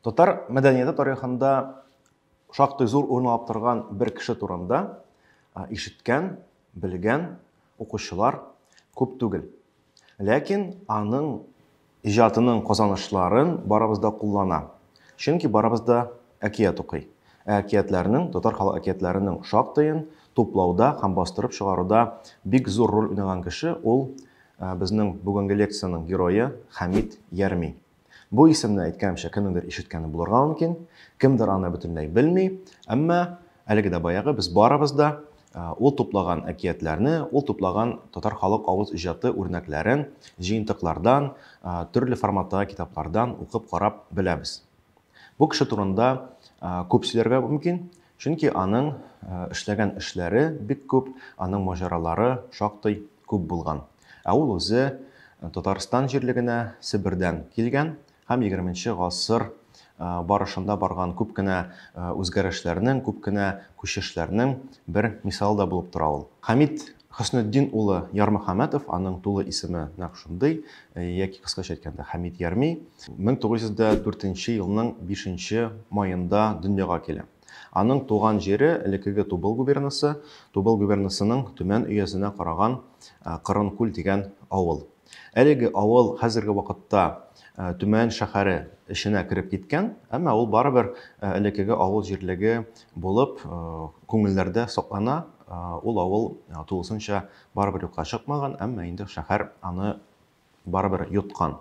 Татар мәдәнияте тарихында шактый зур урын алып торган бер кеше турында ишеткән, белгән укучылар күп түгел. Ләкин аның иҗатының казанышларын барыбыз да куллана. Чөнки барыбыз да әкият укый. Ә әкиятләрнең, татар халык әкиятләренең шактыен туплауда һәм бастырып чыгаруда бик зур роль уйнаган кеше ул безнең бүгенге лекциянең герое Хәмит Ярми. Бу исемне, әйткәнемчә, кемнеңдер ишеткәне булырга мөмкин, кемдер аны бөтенләй белми, әмма әлеге дә баягы без барыбыз да ул туплаган әкиятләрне, ул туплаган татар халык авыз иҗаты үрнәкләрен җыентыклардан, төрле форматтагы китаплардан укып карап беләбез. Бу кеше турында күп сөйләргә мөмкин, чөнки аның эшләгән эшләре бик күп, аның маҗаралары шактый күп булган. Ә ул үзе Татарстан җирлегенә Себердән килгән һәм егерменче гасыр барышында барган күп кенә үзгәрешләрнең, күп кенә күчешләрнең бер мисалы да булып тора ул. Хәмит Хөснетдин улы Ярмөхәммәтов, аның тулы исеме нәкъ шундый, яки кыскача әйткәндә Хәмит Ярми, 1904 елның 5 маенда дөньяга килә. Аның туган җире, элеккеге Тубыл губернасы, Тубыл губернасының Төмән өязенә караган Кырынкүл дигән авыл. Әлеге авыл хәзерге вакытта Төмән шәһәре эченә кереп киткән, әмма ул барыбер элеккеге авыл җирлеге булып күңелләрдә саклана. Ул авыл тулысынча барыбер юкка чыкмаган, әмма инде шәһәр аны барыбер йоткан.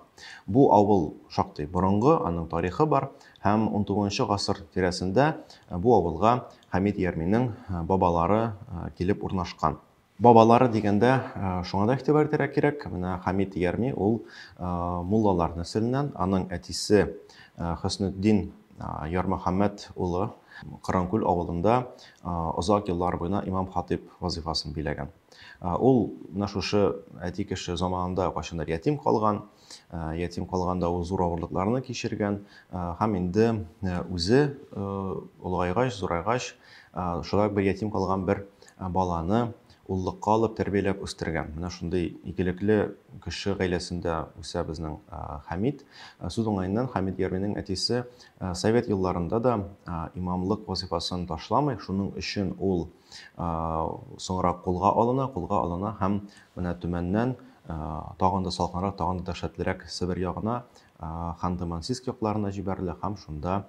Бу авыл шактый борынгы, аның тарихы бар һәм унтугызынчы гасыр тирәсендә бу авылга Хәмит Ярминең бабалары килеп урнашкан. Бабалары дигәндә шуңа да игътибар итәргә кирәк, менә Хәмит Ярми ул муллалар нәселеннән, аның әтисе Хөснетдин Ярмөхәммәт улы Кыранкүл авылында озак еллар буена имам-хатыйп вазыйфасын биләгән. Ул менә шушы әти кеше заманында кайчандыр ятим калган, ятим калганда ул зур авырлыкларны кичергән һәм инде үзе олыгайгач, зурайгач, шулай бер ятим калган бер баланы уллыкка алып тәрбияләп үстергән. Менә шундый игелекле кеше гаиләсендә үсә безнең Хәмит. Сүз уңаеннан, Хәмит Ярминең әтисе совет елларында да имамлык вазифасын ташламый, шуның өчен ул Соңрак кулга алына, кулга алына һәм менә Төмәннән тагын да салкынрак, тагын да дәһшәтлерәк Себер ягына, Ханты-Мансийск якларына җибәрелә һәм шунда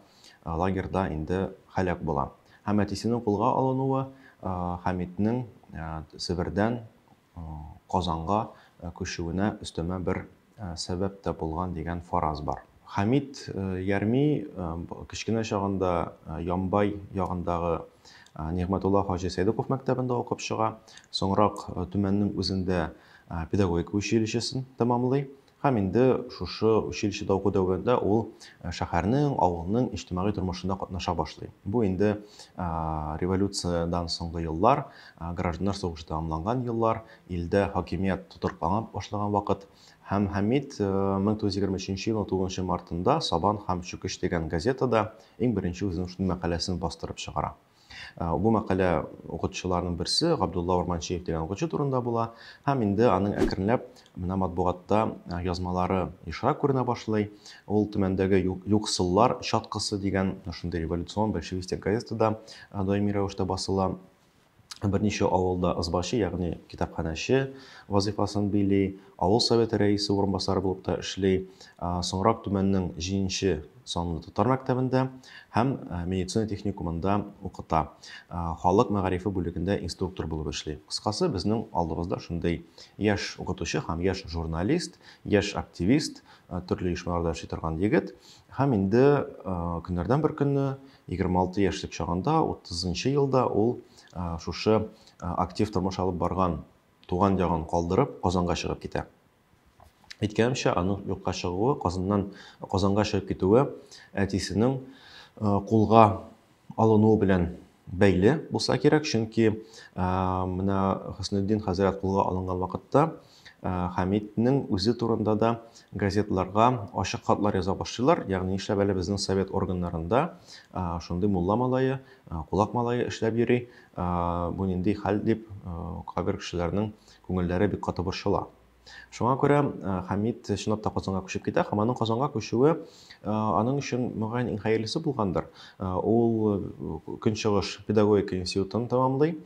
лагерьда инде һәлак була. Һәм әтисенең кулга алынуы Хәмитнең Себердән Казанга күчүенә өстәмә бер сәбәп тә булган дигән фараз бар. Хәмит Ярми кечкенә чагында Ямбай ягындагы Нигъмәтулла хаҗи Сәйдуков мәктәбендә укып чыга. Соңрак Төмәннең үзендә педагогика училищесын тәмамлый. Һәм инде шушы училищеда уку дәверендә ул шәһәрнең, авылның иҗтимагый тормышында катнаша башлый. Бу инде революциядән соңгы еллар, гражданнар сугышы тәмамланган еллар, илдә хакимият тотрыклана башлаган вакыт. Һәм Хәмит 1923 елның 9 мартында Сабан һәм Чүкеч дигән газетада иң беренче үзенең шундый мәкаләсен бастырып чыгара. Бу мәкалә укытучыларның берсе Габдулла Урманчиев дигән укытучы турында була һәм инде аның әкренләп менә матбугатта язмалары ешрак күренә башлый. Ул Төмәндәге Юксыллар чаткысы дигән шундый революцион большевистик газетада даими рәвештә басыла. Берничә авылда ызбачы, ягъни китапханәче вазыйфасын били, авыл советы рәисе урынбасары булып та эшли. Соңрак Төмәннең җиденче санлы татар мәктәбендә һәм медицина техникумында укыта. Халык мәгарифе бүлегендә инструктор булып эшли. Кыскасы, безнең алдыбызда шундый яшь укытучы һәм яшь журналист, яшь активист, төрле оешмаларда эшли торган егет. Һәм инде көннәрдән бер көнне 26 яшьлек чагында, 30 нчы елда ул шушы актив тормыш алып барган туган ягын калдырып, Казанга чыгып китә. Әйткәнемчә, аның юкка чыгуы, Казаннан Казанга чыгып китүе әтисенең кулга алынуы белән бәйле булса кирәк, чөнки менә Хөснетдин хәзрәт кулга алынган вакытта Хәмитнең үзе турында да газетларга ачык хатлар яза башлыйлар. Ягъни нишләп әле безнең совет органнарында шундый мулла малае, кулак малае эшләп йөри, бу нинди хәл дип кайбер кешеләрнең күңелләре бик каты борчыла. Шуңа күрә Хәмит чынлап та Казанга күчеп китә һәм аның Казанга күчүе аның өчен мөгаен иң хәерлесе булгандыр. Ул Көнчыгыш педагогика институтын тәмамлый.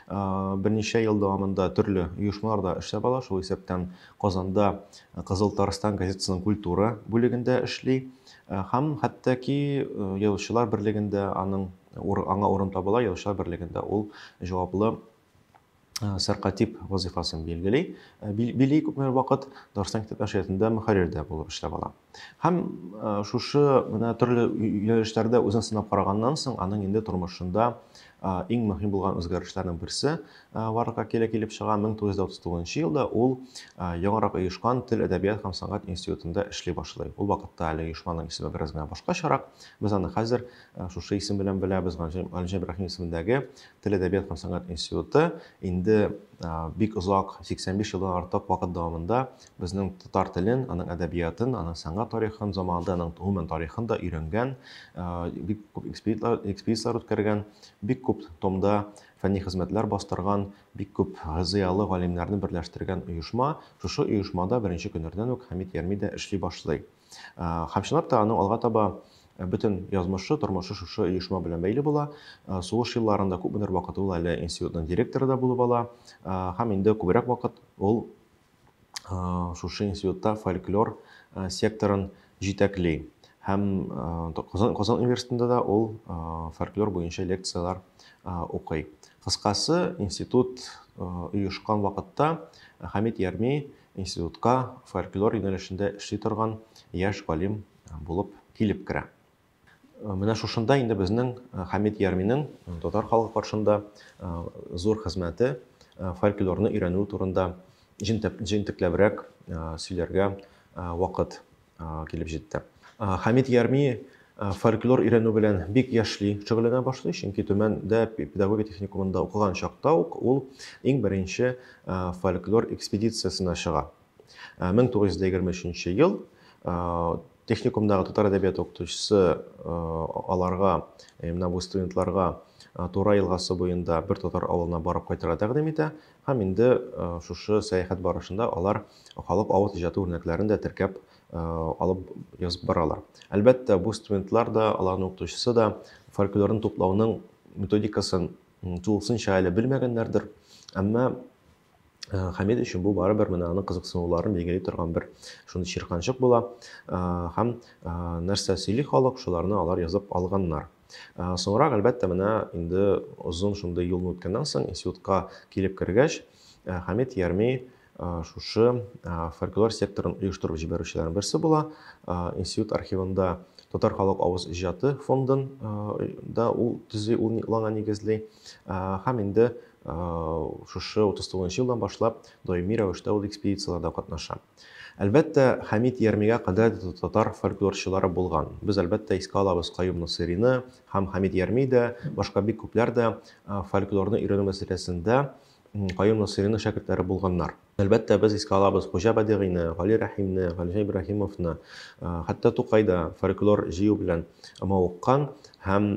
Берничә ел дәвамында төрле оешмаларда эшләп ала, шул исәптән Казанда Кызыл Татарстан газетасының культура бүлегендә эшли һәм хәтта ки Язучылар берлегендә аның аңа урын табыла, Язучылар берлегендә ул җаваплы сәркатип вазифасын билгели. Били күпмедер вакыт Татарстан китап нәшриятында мөхәррир дә булып эшләп ала. Һәм шушы менә төрле юнәлешләрдә үзен сынап караганнан соң, аның инде тормышында иң мөһим булган үзгәрешләрнең берсе барлыкка килә килеп чыга. 1939 елда ул яңарак оешкан Тел, әдәбият һәм сәнгать институтында эшли башлый. Ул вакытта әле оешманың исеме бераз гына башкачарак. Без аны хәзер шушы исем белән беләбез. Галимҗан Ибраһим исемендәге Тел, әдәбият һәм сәнгать институты инде бик озак, 85 елдан артык вакыт дәвамында безнең татар телен, аның әдәбиятын, аның сәнгать тарихын, заманында аның гомумән тарихын да өйрәнгән, бик күп экспедицияләр үткәргән, бик күп томда фәнни хезмәтләр бастырган, бик күп зыялы галимнәрне берләштергән оешма. Шушы оешмада беренче көннәрдән үк Хәмит Ярми дә эшли башлый. Һәм чынлап та аның алга таба бөтен язмышы, тормышы шушы оешма белән бәйле була. Сугыш елларында күпмедер вакыт ул әле институтның директоры да булып ала. Һәм инде күбрәк вакыт ул шушы институтта фольклор секторын җитәкли. Һәм Казан, Казан университетында да ул фольклор буенча лекцияләр укый. Кыскасы, институт оешкан вакытта Хәмит Ярми институтка фольклор юнәлешендә эшли торган яшь галим булып килеп керә. Менә шушында инде безнең Хәмит Ярминең татар халкы каршында зур хезмәте, фольклорны өйрәнү турында җентекләбрәк сөйләргә вакыт килеп җитте. Хәмит Ярми фольклор өйрәнү белән бик яшьли шөгыльләнә башлый, чөнки Төмәндә педагогия техникумында укыган чакта ук ул иң беренче фольклор экспедициясенә чыга. 1923 ел техникумдагы татар әдәбияты укытучысы аларга, менә бу студентларга Тура елгасы буенда бер татар авылына барып кайтырга тәкъдим итә һәм инде шушы сәяхәт барышында алар халык авыз иҗаты үрнәкләрен дә теркәп алып язып баралар. Әлбәттә, бу студентлар да, аларның укытучысы да фольклорны туплауның методикасын тулысынча әле белмәгәннәрдер. Әмма Хәмид өчен бу барыбер менә аның кызыксынуларын билгели торган бер шундый чирканчык була. Һәм нәрсә сөйли халык, шуларны алар язып алганнар. Соңрак, әлбәттә, менә инде озын шундый юлны үткәннән соң, институтка килеп кергәч, Хәмид Ярми шушы фольклор секторын оештырып җибәрүчеләрнең берсе була. Институт архивында татар халык авыз иҗаты фондын да ул төзи, ул аңа нигезли. Һәм инде шушы 39 елдан башлап даими рәвештә ул экспедицияләрдә катнаша. Әлбәттә, Хәмит Ярмигә кадәр дә татар фольклорчылары булган. Без, әлбәттә, искә алабыз Каюм Насыйрины һәм Хәмит Ярми дә, башка бик күпләр дә фольклорны өйрәнү мәсьәләсендә Каюм Насыйриның шәкертләре булганнар. Әлбәттә, без искә алабыз Хуҗа Бәдигыйны, Гали Рәхимне, Галимҗан Ибраһимовны, хәтта Тукай да фольклор җыю белән мавыккан һәм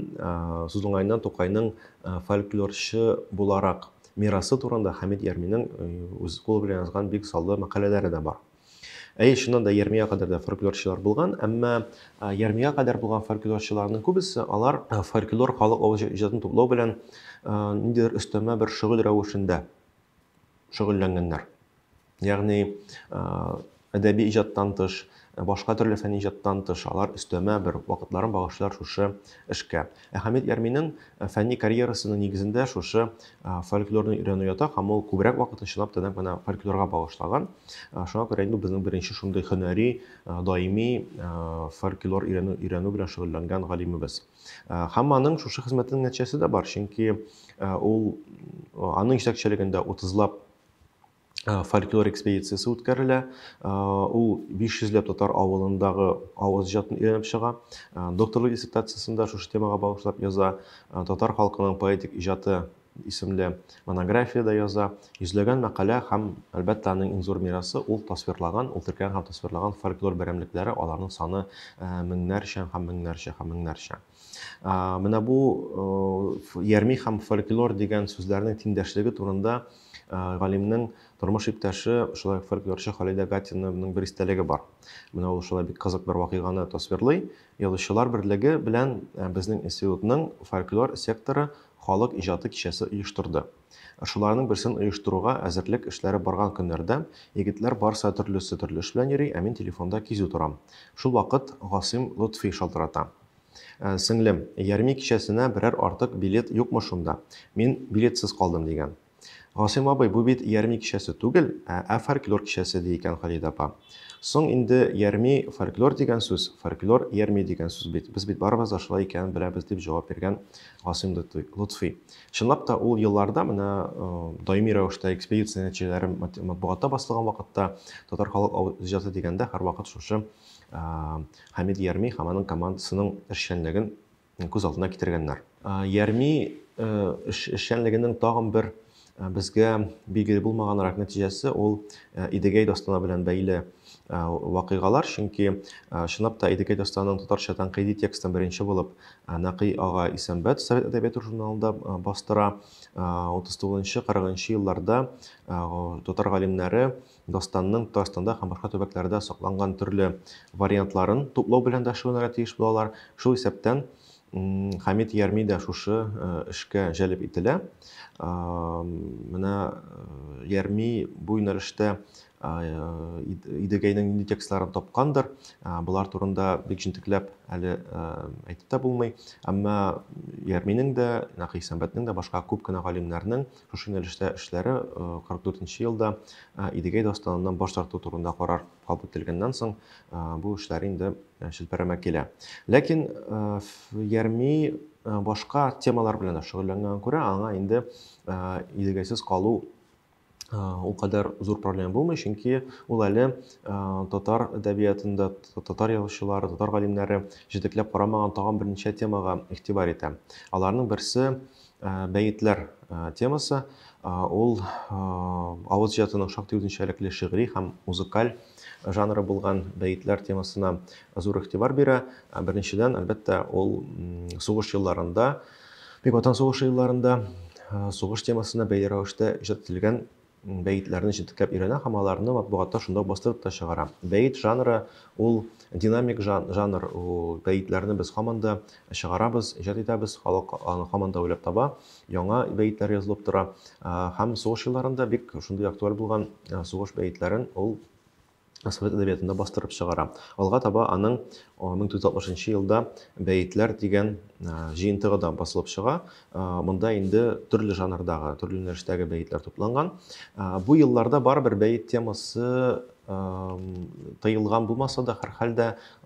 сүз уңаеннан Тукайның фольклорчы буларак мирасы турында Хәмит Ярминең үз кулы белән язган бик саллы мәкаләләре дә бар. Әйе, чыннан да Ярмиягә кадәр дә фольклорчылар булган, әмма Ярмиягә кадәр булган фольклорчыларның күбесе алар фольклор халык авыз иҗатын туплау белән ниндидер өстәмә бер шөгыль рәвешендә шөгыльләнгәннәр. Ягъни әдәби иҗаттан тыш, башка төрле фәнни иҗаттан тыш, алар өстәмә бер вакытларын багышлар шушы эшкә. Ә Хәмит Ярминең фәнни карьерасының нигезендә шушы фольклорны өйрәнү ята һәм ул күбрәк вакытын чынлап та нәкъ менә фольклорга багышлаган. Шуңа күрә инде безнең беренче шундый һөнәри, даими фольклор өйрәнү, өйрәнү белән шөгыльләнгән галимебез. Һәм аның шушы хезмәтенең нәтиҗәсе дә бар, чөнки ул аның җитәкчелегендә утызлап фольклор экспедициясе үткәрелә. Ул 500 ләп татар авылындагы авыз иҗатын өйрәнеп чыга. Докторлык диссертациясен дә шушы темага багышлап яза. Татар халкының поэтик иҗаты исемле монография дә яза. Йөзләгән мәкалә һәм, әлбәттә, аның иң зур мирасы ул тасвирлаган, ул теркәгән һәм тасвирлаган фольклор берәмлекләре, аларның саны меңнәрчә һәм меңнәрчә һәм меңнәрчә. Менә бу Ярми һәм фольклор дигән сүзләрнең тиңдәшлеге турында Галимнең тормыш иптәше, шулай ук фольклорчы Халидә Гатинаның бер истәлеге бар. Менә ул шулай бик кызык бер вакыйганы тасвирлый. Язучылар берлеге белән безнең институтның фольклор секторы халык иҗаты кичәсе оештырды. Шуларның берсен оештыруга әзерлек эшләре барган көннәрдә егетләр барысы да төрлесе төрле эш белән йөри, ә мин телефонда кизү торам. Шул вакыт Гасыйм Лотфи шалтырата. Сеңлем, Ярми кичәсенә берәр артык билет юкмы шунда? Мин билетсыз калдым, дигән. Гасыйм абый, бу бит Ярми кичәсе түгел, ә фольклор кичәсе, ди икән Халидә апа. Соң инде Ярми фольклор дигән сүз, фольклор Ярми дигән сүз бит. Без бит барыбыз да шулай икәнен беләбез, дип җавап биргән Гасыйм Лотфи. Чынлап та, ул елларда менә даими рәвештә экспедиция нәтиҗәләре матбугатта басылган вакытта татар халык иҗаты дигәндә һәрвакыт шушы Хәмид Ярми һәм аның командасының эшчәнлеген күз алдына китергәннәр. Ярми эшчәнлегенең тагын бер безгә билгеле булмаганрак нәтиҗәсе ул Идегәй дастаны белән бәйле вакыйгалар, чөнки чынлап та Идегәй дастанының татарча тәнкыйди текстын беренче булып Нәкый ага Исәнбәт Совет әдәбияты журналында бастыра. 39-40 елларда татар галимнәре дастанның Татарстанда һәм башка төбәкләрдә сакланган төрле вариантларын туплау белән дә шөгыльләнергә тиеш булалар. Шул исәптән Хәмит Ярми дә шушы эшкә җәлеп ителә. Менә Ярми бу юнәлештә Идегәйнең нинди текстларын тапкандыр, болар турында бик җентекләп әле әйтеп тә булмый. Әмма Ярминең дә, Нәкый Исәнбәтнең дә, башка күп кенә галимнәрнең Шушы юнәлештә эшләре 44 нче елда Идегәй дастаныннан баш тарту турында карар кабул ителгәннән соң бу эшләр инде челпәрәмә килә. Ләкин Ярми башка темалар белән дә шөгыльләнгәнгә күрә, аңа инде Идегәйсез калу ул кадәр зур проблема булмый, чөнки ул әле татар әдәбиятында татар язучылары, татар галимнәре җентекләп карамаган тагын берничә темага игътибар итә. Аларның берсе Бәетләр темасы ул авыз иҗатының шактый үзенчәлекле шигъри һәм музыкаль жанры булган бәетләр темасына зур игътибар бирә. Беренчедән, әлбәттә, ул сугыш елларында, Бөек Ватан сугышы елларында сугыш темасына бәйле рәвештә иҗат ителгән бәетләрне җентекләп өйрәнә һәм аларны матбугатта шунда ук бастырып та чыгара. Бәет жанры ул динамик жанр, ул бәетләрне без һаман да чыгарабыз, иҗат итәбез, халык аны һаман да уйлап таба, яңа бәетләр язылып тора. Һәм сугыш елларында бик шундый актуаль булган сугыш бәетләрен ул совет әдәбиятында бастырып чыгара. Алга таба аның 1960 елда Бәетләр дигән җыентыгы да басылып чыга. Монда инде төрле жанрдагы, төрле юнәлештәге бәетләр тупланган. Бу елларда барыбер бәет темасы тыелган булмаса да, һәрхәлдә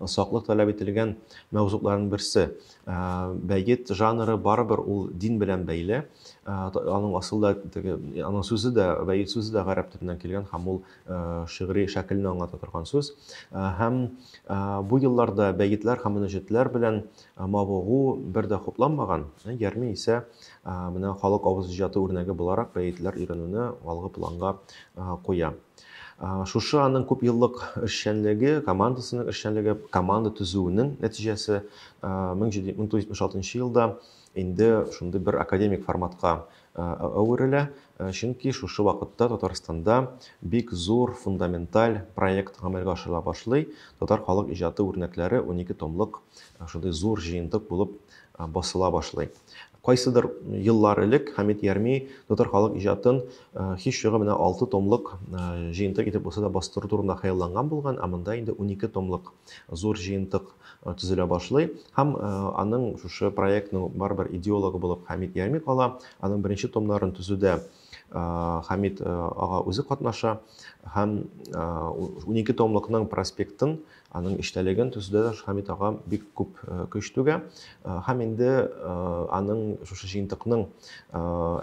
саклык таләп ителгән мәүзугларның берсе. Бәет жанры барыбер ул дин белән бәйле. Аның асылда теге, аның сүзе дә, бәет сүзе дә гарәп теленнән килгән һәм ул шигъри шәкелне аңлата торган сүз. Һәм бу елларда бәетләр һәм мөнәҗәтләр белән мавыгу бер дә хупланмаган. Ярми исә менә халык авыз иҗаты үрнәге буларак бәетләр өйрәнүне алгы планга куя. Шушы аның күп еллык эшчәнлеге, командасының эшчәнлеге, команда төзүенең нәтиҗәсе 1976 елда инде шундый бер академик форматка әверелә, чөнки шушы вакытта Татарстанда бик зур фундаменталь проект гамәлгә ашырыла башлый, татар халык иҗаты үрнәкләре 12 томлык шундый зур җыентык булып басыла башлый. Кайсыдыр еллар элек Хәмит Ярми татар халык иҗатын һич югы менә 6 томлык җыентык итеп булса да бастыру турында хыялланган булган, ә монда инде 12 томлык зур җыентык төзелә башлый. Һәм аның шушы проектның барыбер идеологы булып Хәмит Ярми кала. Аның беренче томнарын төзүдә Хәмит ага үзе катнаша һәм 12 томлыкның проспектын, аның эчтәлеген төзүдә дә Хәмит ага бик күп көч түгә. Һәм инде аның шушы җыентыкның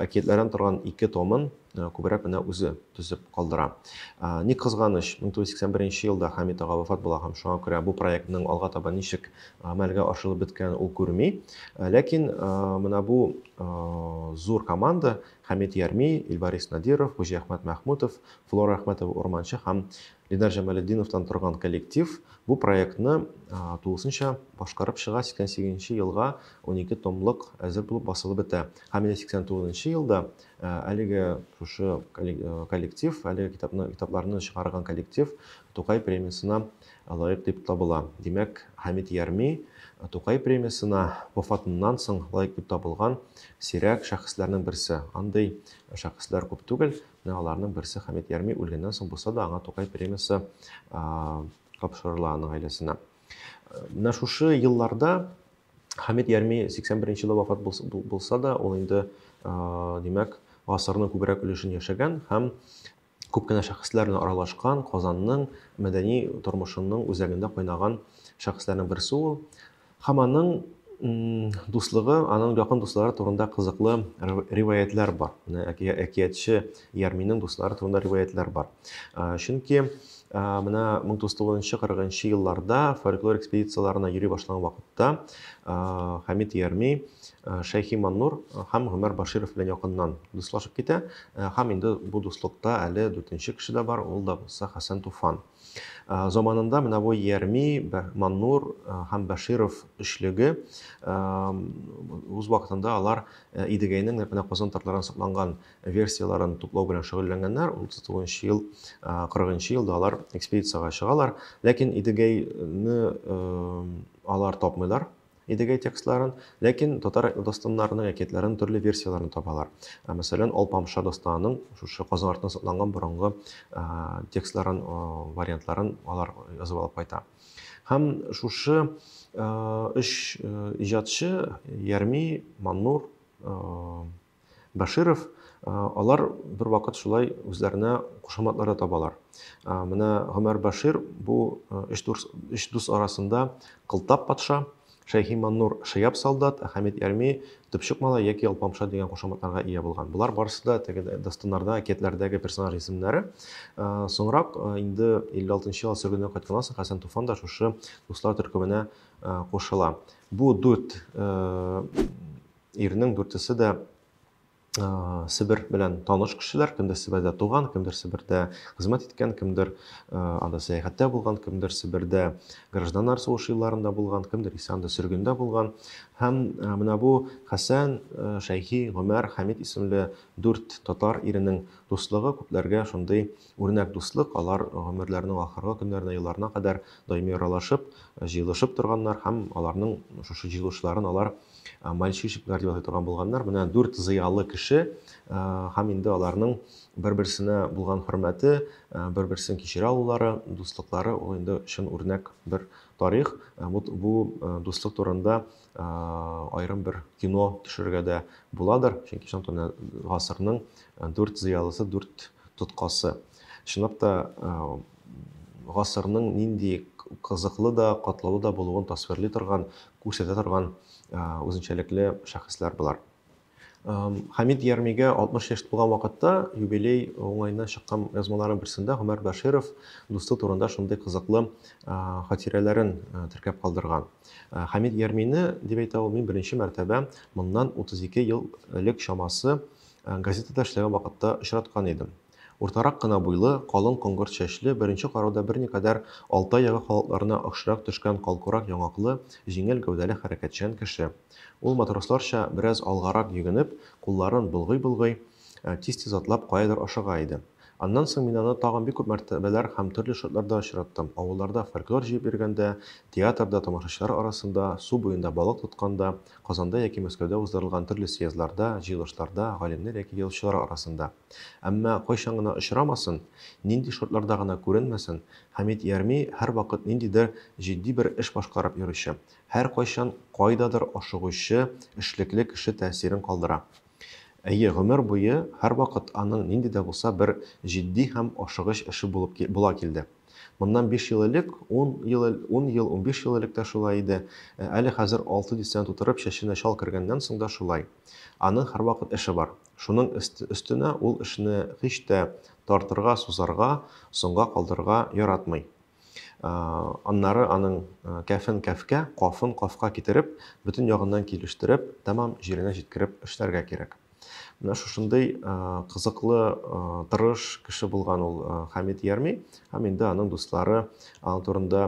әкиятләрдән торган ике томын күбрәк менә үзе төзеп калдыра. Ни кызганыч, 1981 елда Хәмит ага вафат була һәм шуңа күрә бу проектның алга таба ничек гамәлгә ашырылып беткәнен ул күрми. Ләкин менә бу зур команда Хәмит Ярми, Илбарис Надиров, Хуҗиәхмәт Мәхмүтов, Флора Әхмәтова Урманчы һәм Линар Җамалетдиновтан торган коллектив бу проектны тулысынча башкарып чыга, 88 нче елга 12 томлык әзер булып басылып бетә. Һәм инде 89 нчы елда әлеге шушы коллектив, әлеге китапны, китапларны чыгарган коллектив Тукай премиясенә лаек дип табыла. Димәк, Хәмит Ярми Тукай премиясенә вафатыннан соң лаек дип табылган сирәк шәхесләрнең берсе. Андый шәхесләр күп түгел. Менә аларның берсе Хәмит Ярми үлгәннән соң булса да аңа Тукай премиясе тапшырыла аның гаиләсенә. Менә шушы елларда Хәмит Ярми 81 елда вафат булса да, ул инде, димәк, гасырның күбрәк өлешен яшәгән һәм күп кенә шәхесләр белән аралашкан, Казанның мәдәни тормышының үзәгендә кайнаган шәхесләрнең берсе ул. Һәм аның дуслыгы, аның якын дуслары турында кызыклы риваятьләр бар. Менә әкиятче Ярминең дуслары турында риваятьләр бар. Чөнки менә 1940 елларда фольклор экспедицияләренә йөри башлаган вакытта Хәмит Ярми Шәйхи Маннур һәм Гомәр Баширов белән якыннан дуслашып китә. Һәм инде бу дуслыкта әле дүртенче кеше дә бар, ул да булса Хәсән Туфан. Заманында менә бу Ярми, Маннур һәм Бәширов өчлеге үз вакытында алар Идегәйнең нәкъ менә Казан татарларынан сакланган версияләрен туплау белән шөгыльләнгәннәр. 39 ел, 40 елда алар экспедициягә чыгалар. Ләкин Идегәйне алар тапмыйлар. Идегәй текстларын, ләкин татар дастаннарының, әкиятләренең төрле версияләрен табалар. Мәсәлән, Алпамша дастанының шушы Казан артында сакланган борынгы текстларын, вариантларын алар язып алып кайта. Һәм шушы өч иҗатчы Ярми, Маннур, Бәширов, алар бервакыт шулай үзләренә кушаматлар да табалар. Менә Гомәр Бәшир бу өч дус, өч дус арасында Кылтап патша, Шәйхи Маннур Шыяб солдат, ә Хәмит Ярми Төпчек малай яки Алпамша дигән кушаматларга ия булган. Болар барысы да теге дастаннарда, әкиятләрдәге персонаж исемнәре. Соңрак инде 56 нчы ел сөргеннән кайтканнан соң Хәсән Туфан да шушы дуслар төркеменә кушыла. Бу дүрт Ирнең дүртесе дә Себер белән таныш кешеләр, кемдер Себердә туган, кемдер Себердә хезмәт иткән, кемдер анда сәяхәттә булган, кемдер Себердә гражданнар сугышы елларында булган, кемдер исә анда сөргендә булган. Һәм менә бу Хәсән, Шәйхи, Гомәр, Хәмид исемле дүрт татар иренең дуслыгы күпләргә шундый үрнәк дуслык, алар гомерләренең ахыргы көннәренә, елларына кадәр даими аралашып, җыелышып торганнар һәм аларның шушы җыелышларын алар мальчишниклар дип атый торган булганнар. Менә дүрт зыялы кеше һәм инде аларның бер-берсенә булган хөрмәте, бер-берсен кичерә алулары, дуслыклары ул инде чын үрнәк бер тарих. Бу, бу дуслык турында аерым бер кино төшерергә дә буладыр, чөнки чын менә гасырның дүрт зыялысы, дүрт тоткасы. Чынлап та гасырның нинди кызыклы да, катлаулы да булуын тасвирлый торган, күрсәтә торган үзенчәлекле шәхесләр болар. Хәмид Ярмигә 60 яшь тулган вакытта юбилей уңаеннан чыккан язмаларының берсендә Гомәр Бәширов дусты турында шундый кызыклы хатирәләрен теркәп калдырган. Хәмид Ярмине, дип әйтә ул, мин беренче мәртәбә моннан 32 ел элек чамасы газетада эшләгән вакытта очраткан идем. Уртарак кына буйлы, калын коңгырт чәчле, беренче карауда берникадәр Алтай ягы халыкларына охшрак төшкән калкурак яңаклы, җиңел гәүдәле хәрәкәтчән кеше. Ул матросларча бераз алгарак йөгенеп, кулларын болгый-болгый, тиз-тиз атлап каядыр ашыга иде. Аннан соң мин аны тагын бик күп мәртәбәләр һәм төрле шартларда очраттым, авылларда фольклор җыеп йөргәндә, театрда тамашачылар арасында, су буенда балык тотканда, Казанда яки Мәскәүдә уздырылган төрле съездларда, җыелышларда, галимнәр яки язучылар арасында. Әмма кайчан гына очрамасын, нинди шартларда гына күренмәсен, Хәмит Ярми һәрвакыт ниндидер җитди бер эш башкарып йөрүче, һәркайчан кайдадыр ашыгучы эшлекле кеше тәэсирен калдыра. Әйе, гомер буе һәрвакыт аның нинди дә булса бер җитди һәм ашыгыч эше булып була килде. Моннан биш ел элек, ун ел, ун ел, 15 ел элек тә шулай иде. Әле хәзер алты дистәне тутырып, чәченә чал кергәннән соң да шулай. Аның һәрвакыт эше бар. Шуның өстенә ул эшне һич тә тартырга, сузарга, соңга калдырырга яратмый. Аннары аның кәфен кәфкә, кафын кафка китереп, бөтен ягыннан килештереп, тәмам җиренә җиткереп эшләргә кирәк. Менә шушындый кызыклы, тырыш кеше булган ул Хәмит Ярми һәм инде аның дуслары аның турында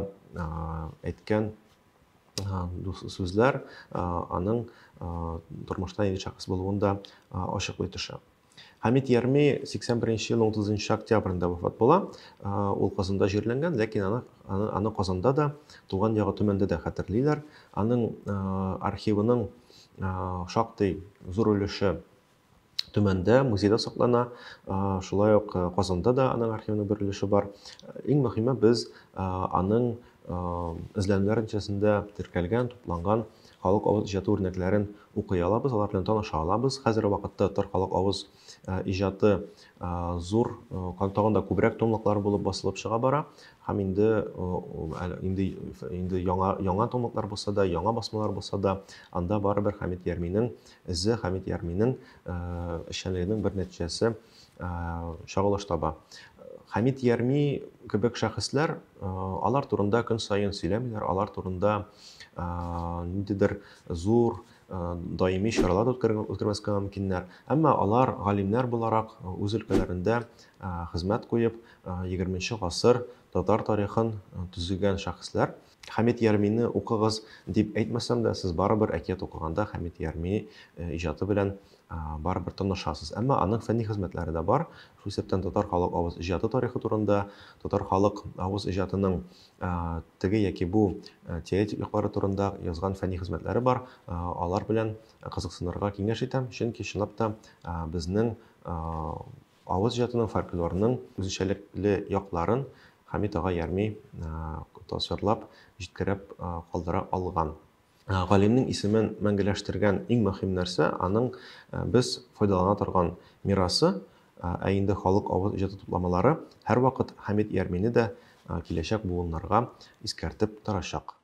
әйткән сүзләр аның тормышта нинди шәхес булуын да ачыклый төшә. Хәмит Ярми 81 елның 30 октябрендә вафат була. Ул Казанда җирләнгән, ләкин аны, аны, аны Казанда да, туган ягы Төмәндә дә хәтерлиләр. Аның архивының шактый зур өлеше Төмәндә, музейда саклана. Шулай ук Казанда да аның архивының бер өлеше бар. Иң мөһиме, без аның эзләнүләр нәтиҗәсендә теркәлгән, тупланган халык авыз иҗаты үрнәкләрен укый алабыз, алар белән таныша алабыз. Хәзерге вакытта татар халык авыз иҗаты зур, тагын да күбрәк томлыклар булып басылып чыга бара. Һәм инде инде инде яңа яңа томлыклар булса да, яңа басмалар булса да, анда барыбер Хәмит Ярминең эзе, Хәмит Ярминең эшчәнлегенең бер нәтиҗәсе чагылыш таба. Хәмит Ярми кебек шәхесләр, алар турында көн саен сөйләмиләр, алар турында ниндидер зур даими чаралар үткәрмәскә мөмкиннәр. Әмма алар галимнәр буларак үз өлкәләрендә хезмәт куеп, 20 гасыр татар тарихын төзегән шәхесләр. Хәмит Ярмине укыгыз дип әйтмәсәм дә, сез барыбер әкият укыганда Хәмит Ярми иҗаты белән барыбер танышасыз. Әмма аның фәнни хезмәтләре дә бар. Шул исәптән татар халык авыз иҗаты тарихы турында, татар халык авыз иҗатының теге яки бу теоретик яклары турында язган фәнни хезмәтләре бар. Алар белән кызыксынырга киңәш итәм, чөнки чынлап та безнең авыз иҗатының, фольклорның үзенчәлекле якларын Хәмит ага Ярми тасвирлап, җиткереп калдыра алган. Галимнең исемен мәңгеләштергән иң мөһим нәрсә, аның без файдалана торган мирасы, ә инде халык авыз иҗаты тупламалары һәрвакыт Хәмит Ярмине дә киләчәк буыннарга искәртеп торачак.